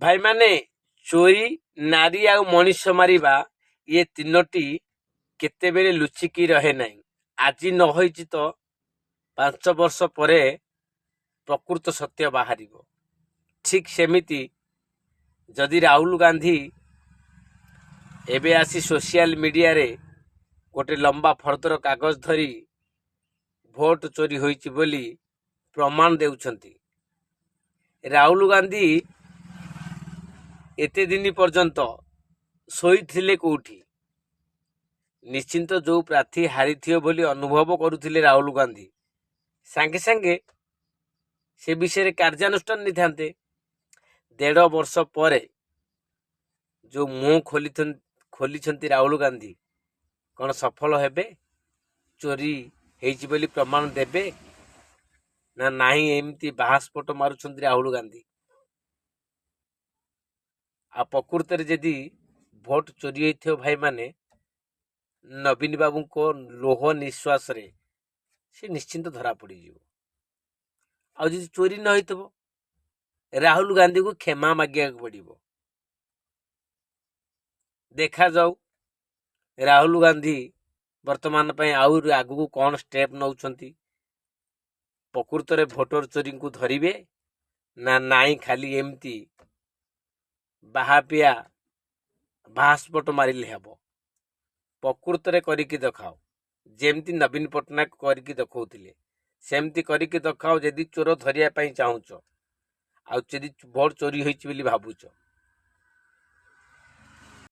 ଭାଇମାନେ, ଚୋରି, ନାରୀ ଆଉ ମଣିଷ ମାରିବା, ଇଏ ତିନୋଟି କେତେବେଳେ ଲୁଚିକି ରହେ ନାହିଁ। ଆଜି ନ ହୋଇଛି ତ 5 ବର୍ଷ ପରେ ପ୍ରକୃତ ସତ୍ୟ ବାହାରିବ। ଠିକ୍ ସେମିତି ଯଦି ରାହୁଲ ଗାନ୍ଧୀ ଏବେ ଆସି ସୋସିଆଲ ମିଡ଼ିଆରେ ଗୋଟେ ଲମ୍ବା ଫର୍ଦ୍ଦର କାଗଜ ଧରି ଭୋଟ ଚୋରି ହୋଇଛି ବୋଲି ପ୍ରମାଣ ଦେଉଛନ୍ତି, ରାହୁଲ ଗାନ୍ଧୀ ଏତେ ଦିନ ପର୍ଯ୍ୟନ୍ତ ଶୋଇଥିଲେ କୋଉଠି? ନିଶ୍ଚିନ୍ତ ଯୋଉ ପ୍ରାର୍ଥୀ ହାରିଥିବ ବୋଲି ଅନୁଭବ କରୁଥିଲେ ରାହୁଲ ଗାନ୍ଧୀ, ସାଙ୍ଗେ ସାଙ୍ଗେ ସେ ବିଷୟରେ କାର୍ଯ୍ୟାନୁଷ୍ଠାନ ନେଇଥାନ୍ତେ। ଦେଢ଼ ବର୍ଷ ପରେ ଯୋଉ ମୁହଁ ଖୋଲିଛନ୍ତି ରାହୁଲ ଗାନ୍ଧୀ, କ'ଣ ସଫଳ ହେବେ? ଚୋରି ହେଇଛି ବୋଲି ପ୍ରମାଣ ଦେବେ ନା ନାହିଁ? ଏମିତି ବାହାସ୍ଫୋଟ ମାରୁଛନ୍ତି ରାହୁଲ ଗାନ୍ଧୀ। ଆଉ ପ୍ରକୃତରେ ଯଦି ଭୋଟ ଚୋରି ହେଇଥିବ ଭାଇମାନେ, ନବୀନ ବାବୁଙ୍କ ଲୌହ ନିଶ୍ୱାସରେ ସେ ନିଶ୍ଚିନ୍ତ ଧରା ପଡ଼ିଯିବ। ଆଉ ଯଦି ଚୋରି ନ ହେଇଥିବ, ରାହୁଲ ଗାନ୍ଧୀକୁ କ୍ଷମା ମାଗିବାକୁ ପଡ଼ିବ। ଦେଖାଯାଉ ରାହୁଲ ଗାନ୍ଧୀ ବର୍ତ୍ତମାନ ପାଇଁ ଆହୁରି ଆଗକୁ କ'ଣ ଷ୍ଟେପ୍ ନେଉଛନ୍ତି। ପ୍ରକୃତରେ ଭୋଟର ଚୋରିଙ୍କୁ ଧରିବେ ନା ନାଇଁ, ଖାଲି ଏମିତି ବାହାପିଆ ବାହାସ୍ଫୋଟ ମାରିଲେ ହେବ? ପ୍ରକୃତରେ କରିକି ଦେଖାଅ। ଯେମିତି ନବୀନ ପଟ୍ଟନାୟକ କରିକି ଦେଖାଉଥିଲେ, ସେମିତି କରିକି ଦେଖାଅ, ଯଦି ଚୋର ଧରିବା ପାଇଁ ଚାହୁଁଛ ଆଉ ଯଦି ଭୋଟ ଚୋରି ହୋଇଛି ବୋଲି ଭାବୁଛ।